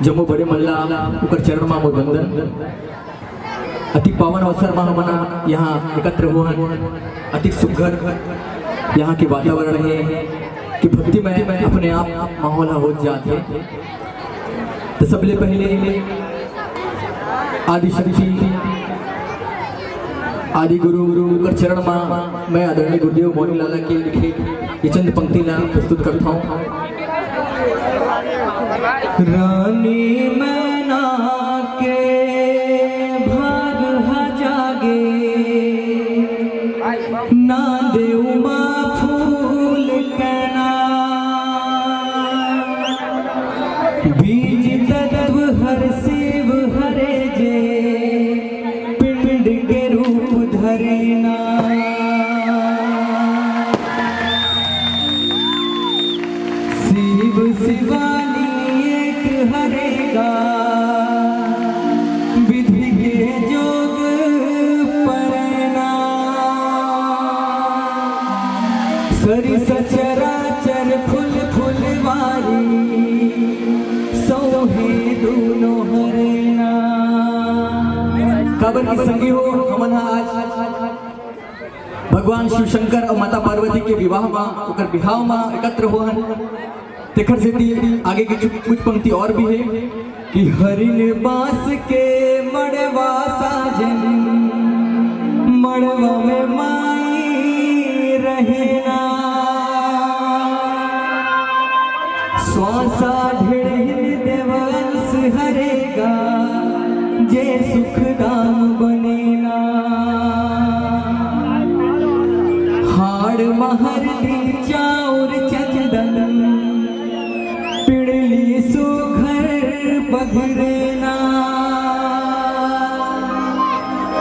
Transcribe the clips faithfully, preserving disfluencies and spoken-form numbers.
जम्मो बड़े मन ला ओकर चरण मा मोर वंदन। अति पावन अवसर मा हमन यहाँ एकत्र होहन, अति सुघर यहाँ के वातावरण हे कि भक्तिमय अपने आप माहौल ह होत जात हे। तो सबले पहले आदिशक्ति आदि गुरु गुरु कर चरण मा मैं आदरणीय गुरुदेव मौनी लाला के लिखे ये चंद पंक्ति ला प्रस्तुत करता हूँ। रानी मैना के भाग ह जागे, ना देव मा फूल कना। बीज तत्व हर शिव हरे जे, पिंड के रूप धरे ना। शिव शिवानी एक हरे गा, विधि के जोग परना। सरिस चराचर फूल फुलवारी, सौहे दूनो हरे ना। काबर की संगी हो, हमन हा आज भगवान शिव शंकर अउ माता पार्वती के विवाह मा, ओकर बिहाव मा एकत्र होहन। तेखर सेती आगे के कुछ, कुछ पंक्ति और भी हे कि हरिन बांस के मड़वा साजन, मड़वा में माई रहे ना। श्वासा ढेड़हिन देवंश हरे गा, जे सुख धाम बने ना। हाड़ महर दी चाउर चंदन, पिड़ली सुघर बघरे ना।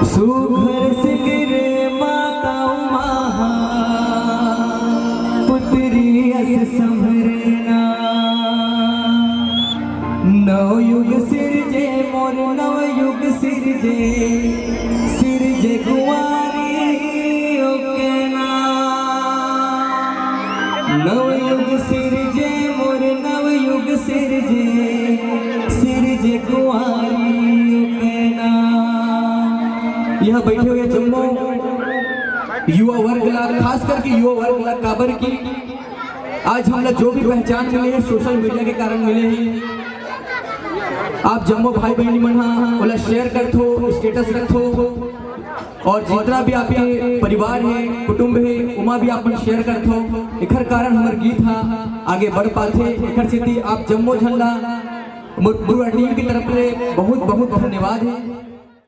सुघर सिंगरे माता उमा, पुत्री अस संभरे ना। नव युग सिरजे मोर नव युग सिरजे, सिरजे कुंवारी ओके ना। नव युग सिरजे मोर नव युग सिरजे, सिरजे कुंवारी ओके ना। यहाँ बैठे हुए जम्मो युवा वर्ग ला, खास करके युवा वर्ग ला, काबर की आज हमला जो भी पहचान मिले हे, सोशल मीडिया के कारण मिले हे। आप जम्मो भाई बहनी मन हा ओला शेयर करथो, स्टेटस रखथो, और जितना भी आपके परिवार हे, कुटुंब हे, उमा भी आप मन शेयर करथो। एखर कारण हमर गीत हा आगे बढ़ पाथे। एखर सेती आप जम्मो झन ला मोर पूरा टीम की तरफ ले बहुत बहुत धन्यवाद हे।